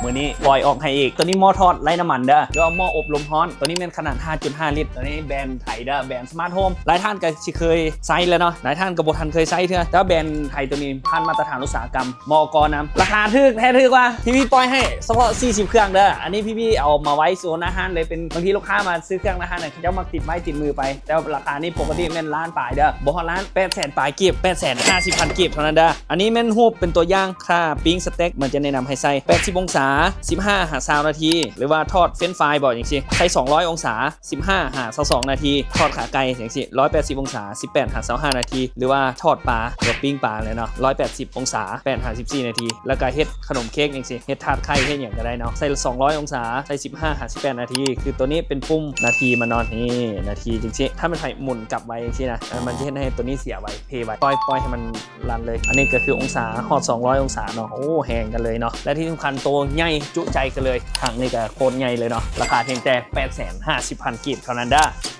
ມື້ນີ້ປ່ອຍອອກໃຫ້ອີກ. ໂຕນີ້ໝໍ້ທອດໄຮ້ນ້ຳມັນເດີ ຫຼືວ່າໝໍ້ອົບລົມຮ້ອນ. ໂຕນີ້ແມ່ນຂະໜາດຫ້າຈຸດຫ້າລິດ. ໂຕນີ້ແບຣນໄທເດີ ແບຣນສະມາດໂຮມ. ຫຼາຍທ່ານກໍຊິເຄີຍໃຊ້ແລ້ວເນາະ, ຫຼາຍທ່ານກໍບໍ່ທັນເຄີຍໃຊ້ເທື່ອ. ແຕ່ວ່າແບຣນໄທໂຕນີ້ຜ່ານມາດຕະຖານອຸດສາຫະກຳ ໝໍ້ກໍນຳ. ລາຄາຖືກແທ້ຖືກວ່າ ພີພີປ່ອຍໃຫ້ສະເພາະສີ່ສິບເຄື່ອງເດີ. ອັນນີ້ພີພີເອົາມາໄວ້ໂຊນອາຫານເລີຍ, ເປັນບາງທີລູກຄ້າມາຊື້ເຄື່ອງອາຫານ ເຂົາເຈົ້າມັກຕິດໄມ້ຕິດມືໄປ. ແຕ່ວ່າລາຄານີ້ປົກກະຕິແມ່ນລ້ານປາຍເດີ, ບໍ່ຮອດລ້ານ, ແປດແສນປາຍກີບ, ແປດແສນຫ້າສິບພັນກີບເທົ່ານັ້ນເດີ. ອັນນີ້ແມ່ນຮູບເປັນຕົວຢ່າງຄ່າປີ້ງສະເຕັກ, ມັນຈະແນະນຳໃຫ້ໃສ່ແປດສິບອົງສາ ສິບຫ້າຫາຊາວນາທີ, ຫຼືວ່າທອດເຟຣນຟາຍບໍ ຈັ່ງຊີ້ ໃສ່ສອງຮ້ອຍອົງສາ ສິບຫ້າຫາຊາວສອງນາທີ, ທອດຂາໄກ່ຈັ່ງຊີ້ ຮ້ອຍແປດສິບອົງສາ ສິບແປດຫາຊາວຫ້ານາທີ, ຫຼືວ່າທອດປາ ຫຼືວ່າປີ້ງປາແຫຼະເນາະ ຮ້ອຍແປດສິບອົງສາ ແປດຫາສິບສີ່ນາທີ, ແລ້ວກໍເຮັດຂະໜົມເຄ້ກຈັ່ງຊີ້ ເຮັດທາດໄຂ່ເຮັດຫຍັງກໍໄດ້ເນາະ ໃສ່ສອງຮ້ອຍອົງສາ ໃສ່ສິບຫ້າຫາສິບແປດນາທີ. ຄືໂຕນີ້ເປັນປຸ່ມນາທີມັນເນາະ, ນີ້ນາທີຈັ່ງຊີ້ ຖ້າມັນໃຫ້ໝູນກັບໄວ້ຈັ່ງຊີ້ນະ ມັນຈະເຮັດໃຫ້ໂຕນີ້ເສຍໄວ ເພໄວ ປ່ອຍ ປ່ອຍໃຫ້ມັນ ລັນເລີຍ. ອັນນີ້ກໍຄືອົງສາ ຮອດສອງຮ້ອຍອົງສາເນາະ. ໂອ້ ແຮງກັນເລີຍເນາະ ແລະທີ່ສຳຄັນໂຕໃຫຍ່ຈຸໃຈກັນເລີຍ. ຖັງນີ້ກໍໂຄດໃຫຍ່ເລີຍເນາະ, ລາຄາພຽງແຕ່ແປດແສນຫ້າສິບພັນກີບເທົ່ານັ້ນເດີ.